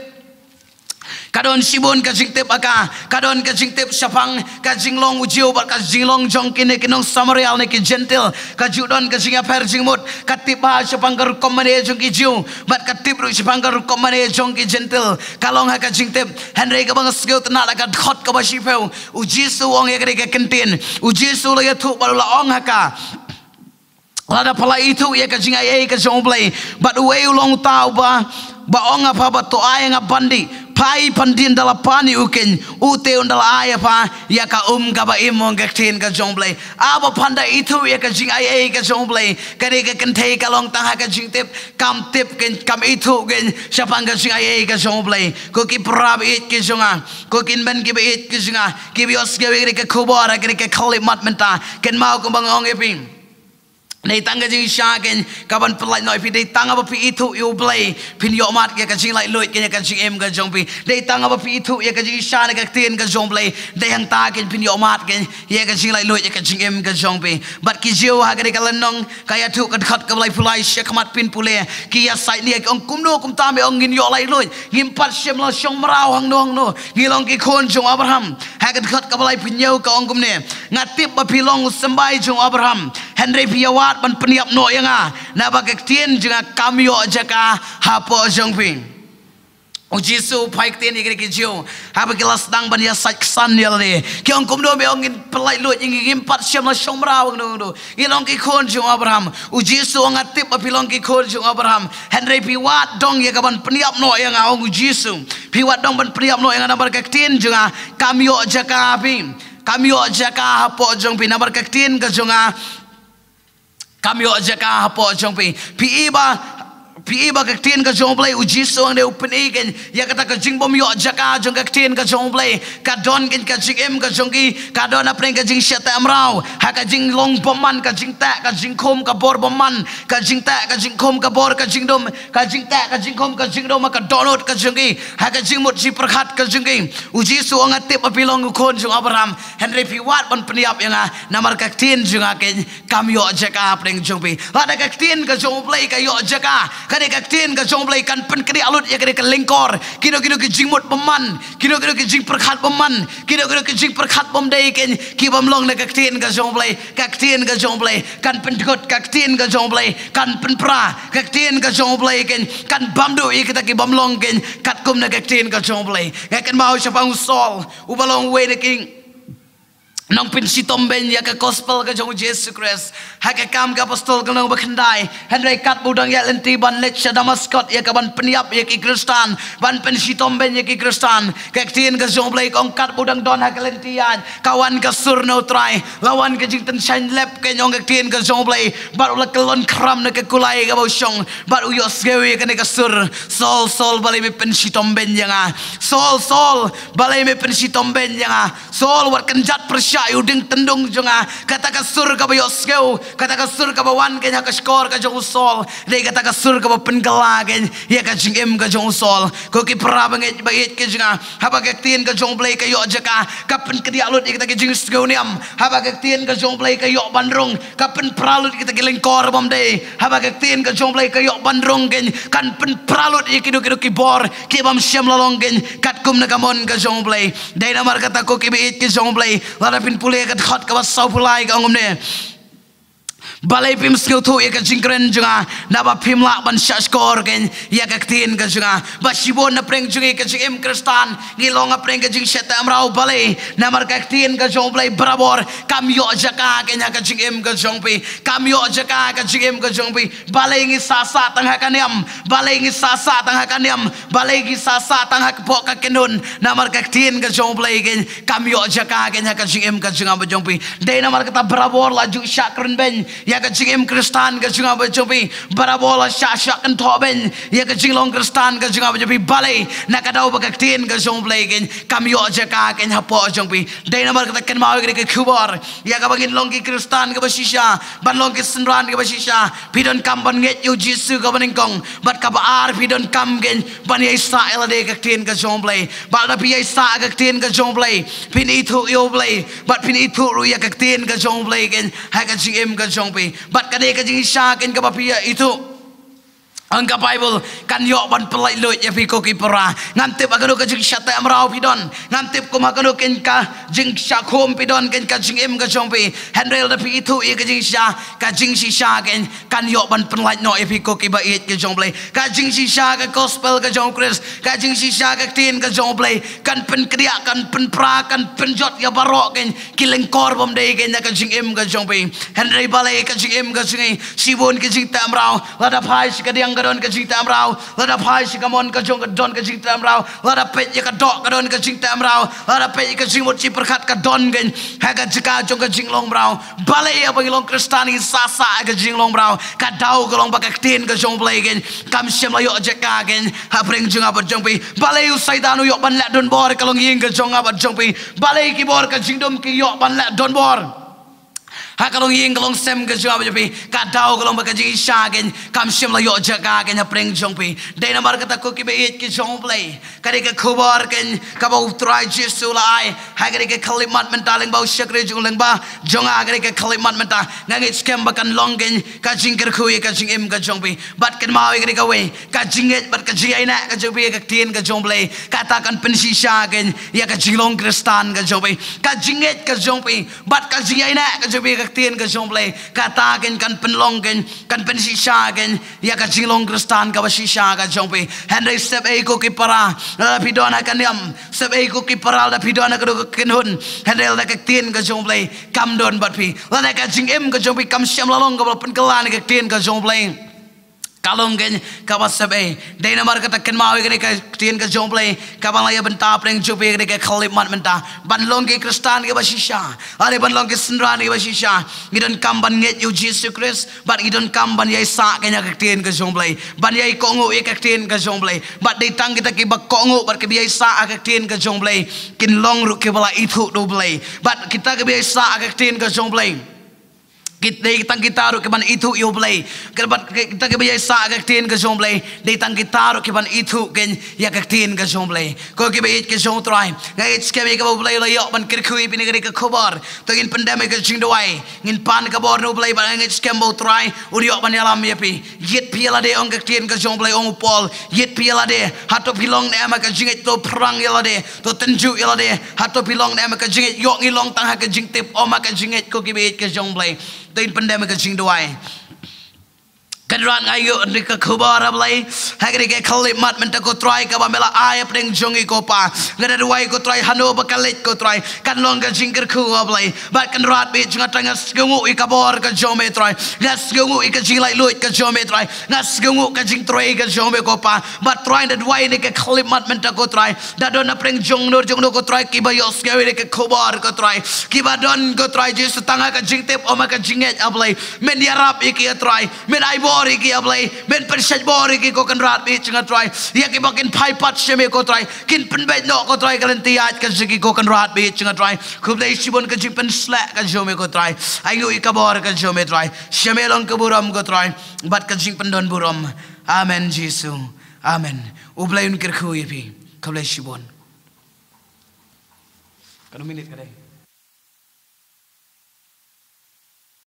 Ka don shibun ka jingtip ha ka, ka don ka jingtip shaphang ka jinglong u Jiw bad ka jinglong jong kine ki nong Samaria ne ki Jentil. Ka ju don ka jingïapher jingmut, ka tip bha shaphang ka rukom mane jong ki Jiw, bad ka tip ruh shaphang ka rukom mane jong ki Jentil. Ka long ha ka jingtip. Hynrei kaba nga sngewtynnat ha ka dkhot kaba shiphew, u Jisu u ong ïa kane ka kyntien. U Jisu u la ïathuh bad u la ong ha ka, lada pha la ithuh ïa ka jingaiei ka jong U Blei, bad uei u long uta uba, ba ong ha pha ba to ai ha nga ban dih, pha ai ban dih ynda la pan ïa u keiñ, u te un da la ai ha pha ïa ka um kaba im, ong ka ktien ka jong U Blei. Haba phan da ithuh ïa ka jingaiei ka jong U Blei, kane ka kynthei ka long tang ha ka jingtip, kam tip keiñ, kam ithuh keiñ shaphang ka jingaiei ka jong U Blei. Ko ki para baieit ki jong nga, ko ki hynmen ki baieit ki jong nga, kiba ïohsngew ïa kane ka khubor ha kane ka khyllipmat mynta, kynmaw kumba nga ong ïa phi. Dei tang ka jingshisha kein kaban pynlait noh ïa phi, dei tang ba phi ithuh ïa U Blei phin ïoh mad ïa ka jinglaitluid kein ïa ka jingim ka jong phi. Dei tang ba phi ithuh ïa ka jingshisha na ka ktien ka jong U Blei, dei hangta kein phin ïoh mad kein ïa ka jinglaitluid ïa ka jingim ka jong phi. Bad ki Jiw ha kane ka lynnong ka ïathuh ka dkhot kaba laiphew lai shakhmat phin pule, ki ïasaid ne ki ong kumno kumta me ong ngin ïoh laitluid, ngim pat shym la shong mraw hangno hangno, ngi long ki khun jong Abraham. Ha ka dkhot kaba laiphew hynñiew ka ong kumne, nga tip ba phi long u symbai jong Abraham, hynrei phi ïawad ban pynïap noh ïa nga, naba ka ktien jong nga kam ïoh jaka hapoh jong phi. U Jisu u phai ktien ïa ki Jiw haba ki la sdang ban ïasaid ksan ïa lade. Ki ong kumno me ong ngin pynlaitluid ïa ngi, ngim pat shym la shong mraw hangno hangno, ngi long ki khun jong Abraham. U Jisu u ong nga tip ba phi long ki khun jong Abraham, hynrei phi wad dong ïa kaban pynïap noh ïa nga, ong u Jisu. Phi wad dong ban pynïap noh ïa nga namar ka ktien jong nga kam ïoh jaka ha phi, kam ïoh jaka hapoh jong phi, namar ka ktien ka jong nga kam ïoh jaka hapoh jong phi. Phi i ba, phi i ba ka ktien ka jong U Blei, u Jisu u ong dei u pyni kein ïa kata ka jingbym ïoh jaka jong ka ktien ka jong U Blei. Ka don kein ka jingim ka jong ki, ka don hapdeng ka jingshah teh mraw, ha ka jinglong bymman, ka jingteh ka jingkhum ka bor bymman, ka jingteh ka jingkhum ka bor, ka jingdum, ka jingteh ka jingkhum ka jingdum ha ka dohnud ka jong ki, ha ka jingmut jingpyrkhat ka jong ki. U Jisu u ong nga tip ba phi long u khun jong Abraham, hynrei phi wad ban pynïap ïa nga, namar ka ktien jong nga kein kam ïoh jaka hapdeng jong phi. Lada ka ktien ka jong U Blei ka ïoh jaka, kane ka ktien ka jong U Blei kan pynkdiah lut ïa kane ka lyngkor, kino kino ki jingmut bymman, kino kino ki jingpyrkhat bymman, kino kino ki jingpyrkhat bym dei kein, ki bym long na ka ktien ka jong U Blei. Ka ktien ka jong U Blei kan pyndkut, ka ktien ka jong U Blei kan pynpra, ka ktien ka jong U Blei kein kan bam duh ïa kita ki bym long kein katkum na ka ktien ka jong U Blei. Nga kynmaw shaphang u Saul, uba long uwei na ki nongpynshitom bein ïa ka gospel ka jong u Jisu Khrist. Ha ka Kam ki Apostol ka lynnong ba khyndai, hynrei katba u dang ïaid lynti ban leit sha Damaskos ïa kaban pynïap ïa ki Khristan, ban pynshitom bein ïa ki Khristan, ka ktien ka jong U Blei ka ong katba u dang don ha ka lynti ïaid, ka wan ka sur na U Trai, la wan ka jingtynshaiñ lep, ka ong ka ktien ka jong U Blei, bad u la kyllon khram na ka kulai kaba u shong, bad u ïohsngew ïa kane ka sur, Saul, Saul, balei me pynshitom bein ïa nga? Saul, Saul, balei me pynshitom bein ïa nga? Saul, wat kynjat pyrshah ïa u dieng tyndung jong nga. Kata ka sur kaba ïohsngew, kata ka sur kaba wan kein ha ka shkor ka jong u Saul, dei kata ka sur kaba pynkylla kein ïa ka jingim ka jong u Saul. Ko ki para bangeit, bangeit ka jong nga, haba ka ktien ka jong U Blei ka ïoh jaka, ka pynkdiah lut ïa kita ki jingsngewniam. Haba ka ktien ka jong U Blei ka ïoh ban rung, ka pynpra lut ïa kita ki lyngkor bym dei. Haba ka ktien ka jong U Blei ka ïoh ban rung kein, kan pynpra lut ïa kino kino ki bor ki bym shym la long kein katkum na ka mon ka jong U Blei. Dei namar kata ko ki bangeit ka jong U Blei, lada phin pule ka dkhot kaba sawphew lai ka ong kumne, balei phim sngewthuh ïa ka jingkren jong nga, naba phim lah ban shah shkor kein ïa ka ktien ka jong nga? Ba shibun na pdeng jong ngi ka jingim Khristan ngi long hapdeng ka jingshah teh mraw, balei? Namar ka ktien ka jong U Blei barabor kam ïoh jaka kein ha ka jingim ka jong phi, kam ïoh jaka ha ka jingim ka jong phi. Balei ngi sah sah tang ha ka niam? Balei ngi sah sah tang ha ka niam? Balei ngi sah sah tang ha ka pok ka kynhun? Namar ka ktien ka jong U Blei kein kam ïoh jaka kein ha ka jingim ka jong nga bad jong phi. Dei namar kata barabor la ju shah kren bein ïa ka jingim Khristan ka jong nga bad jong phi. Barabor la shah shah kynthoh bein ïa ka jinglong Khristan ka jong nga bad jong phi. Balei? Na ka daw ba ka ktien ka jong U Blei kein kam ïoh jaka kein hapoh jong phi. Dei namar kata kynmaw ïa ka khubor ïa kaba ngin long ki Khristan kaba shisha, ban long ki synran kaba shisha, phi donkam ban ngeit ïa u Jisu kaba nyngkong, bad kaba ar phi donkam kein ban ïaisah ïa lade ka ktien ka jong U Blei. Bad lada phi ïaisah ka ktien ka jong U Blei, phin ithuh ïa U Blei, bad phin ithuh ruh ïa ka ktien ka jong U Blei kein ha ka jingim ka jong phi. Bad kane ka jingshisha kein kaba phi ïa ithuh, ong ka Baibl, kan ïoh ban pynlaitluid ïa phi ko ki para. Ngam tip ha kano ka jingshah teh mraw phi don, ngam tip kum ha kano kein ka jingshah khum phi don kein ka jingim ka jong phi, hynrei lada phi ithuh ïa ka jingshisha, ka jingshisha kein kan ïoh ban pynlait noh ïa phi ko ki bangeit ka jong U Blei. Ka jingshisha ka gospel ka jong U Khrist, ka jingshisha ka ktien ka jong U Blei kan pynkdiah, kan pynpra, kan pynjot ïa baroh kein ki lyngkor bym dei kein na ka jingim ka jong phi. Hynrei balei ka jingim ka jong ngi, shibun ka jingteh mraw. Lada phai sha ka diang ka don ka jingteh mraw, lada phai sha ka mon ka jong ka don ka jingteh mraw, lada peit ïa ka doh ka don ka jingteh mraw, lada peit ïa ka jingmut jingpyrkhat ka don kein ha ka jaka jong ka jinglong mraw. Balei haba ngi long Khristan ngi sah sah ha ka jinglong mraw? Ka daw ka long ba ka ktien ka jong U Blei kein kam shym la ïoh jaka kein hapdeng jong nga bad jong phi. Balei u Soitan u ïoh ban leh donbor ka longïing ka jong nga bad jong phi? Balei ki bor ka jingdum ki ïoh ban leh donbor Ha ka longïing ka longsem ka jong phi, ka daw ka long ba ka jingshisha kein kam shym la ïoh jaka kein hapdeng jong phi. Dei namar kata ko kiba ïeit ki jong U Blei, ka dei ka khubor kein kaba U Trai Jisu u la ai ha ka dei ka khyllipmat mynta lyngba u shakri jong u, lyngba jong nga ha ka dei ka khyllipmat mynta. Nga ngeit skhem ba kan long kein ka jingkyrkhu ïa ka jingim ka jong phi. Bad kynmaw ïa ka dei kawei, ka jingngeit bad ka jingïaineh ka jong phi ïa ka ktien ka jong U Blei, kata kan pynshisha kein ïa ka jinglong Khristan ka jong phi. Ka jingngeit ka jong phi bad ka jingïaineh ka jong phi ïa ka ktien ka jong U Blei, kata kein kan pynlong kein, kan pynshisha kein ïa ka jinglong Khristan kaba shisha ka jong phi. Hynrei step ei ko ki para, lada phi don ha ka niam, step ei ko ki para, lada phi don ha ka dei ka kynhun, hynrei lada ka ktien ka jong U Blei kam don bad phi, lada ka jingim ka jong phi kam shym la long kaba pynkylla na ka ktien ka jong U Blei, ka long kein kaba step ei. Dei namar kata kynmaw ïa ka dei ka ktien ka jong U Blei kaba la ïa bynta hapdeng jong phi ha ka dei ka khyllipmat mynta. Ban long ki Khristan kiba shisha, lane ban long ki synran kiba shisha, ngi donkam ban ngeit ïa U Jisu Khrist, bad ngi donkam ban ïaisah kein ïa ka ktien ka jong U Blei, ban ïai kohnguh ïa ka ktien ka jong U Blei. Bad dei tang kita kiba kohnguh bad kiba ïaisah ïa ka ktien ka jong U Blei kin long ruh kiba la ithuh da U Blei. Bad kita kiba ïaisah ïa ka ktien ka jong U Blei, kit dei tang kita ruh kiban ithuh ïa U Blei. Kit bad kita kiba ïaisah ïa ka ktien ka jong U Blei, dei tang kita ruh kiban ithuh kein ïa ka ktien ka jong U Blei. Ko kiba ïeit ka jong U Trai, nga ngeit skhem ïa kaba U Blei u la ïoh ban kyrkhu ïa phi na ka dei ka khubor. To ngin pyndem ïa ka jingduwai, ngin pan ka bor na U Blei bad nga ngeit skhem ba U Trai un ïoh ban ïalam ïa phi. Ïit phi ïa lade, ong ka ktien ka jong U Blei, ong u Paul. Ïit phi ïa lade. Hato phi long ne em ha ka jingngeit? To phrang ïa lade, to tynjuh ïa lade. Hato phi long ne em ha ka jingngeit? Ïoh ngi long tang ha ka jingtip, ym ha ka jingngeit, ko kiba ïeit ka jong U Blei. To ngin pyndem ïa ka jingduwai. Kynrad, nga ïoh ïa ka khubor, ah Blei, ha ka dei ka khyllipmat mynta ko Trai kaba me la ai hapdeng jong ngi ko Pa. Nga da duwai ko Trai, hano ba ka leit ko Trai, kan long ka jingkyrkhu, ah Blei. Bad Kynrad ba ïeit jong nga Trai, nga sngewnguh ïa ka bor ka jong me Trai, nga sngewnguh ïa ka jinglaitluid ka jong me Trai, nga sngewnguh ka jingtrei ka jong me ko Pa. Bad Trai, nga da duwai ïa ka khyllipmat mynta ko Trai, da don hapdeng jong no jong no ko Trai kiba ïohsngew ïa ka khubor ko Trai, kiba don ko Trai Jisu tang ha ka jingtip, ym ha ka jingngeit, ah Blei. Men ïarap ïa ki, ah Trai, men ai bor ïa ki, ah Blei, men pynshait bor ïa ki ko Kynrad ba ïeit jong nga Trai. Ïa kiba kin phai pat sha me ko Trai, kin pynbeit noh ko Trai ka lynti ïaid ka jong ki ko Kynrad ba ïeit jong nga Trai. Khublei shibun ka jingpynsleh ka jong me ko Trai. Ainguh ïa ka bor ka jong me Trai. Sha me long ka burom ko Trai bad ka jingpyndonburom. Amen Jisu. Amen. U Blei un kyrkhu ïa phi. Khublei shibun. Katno minit ka dei?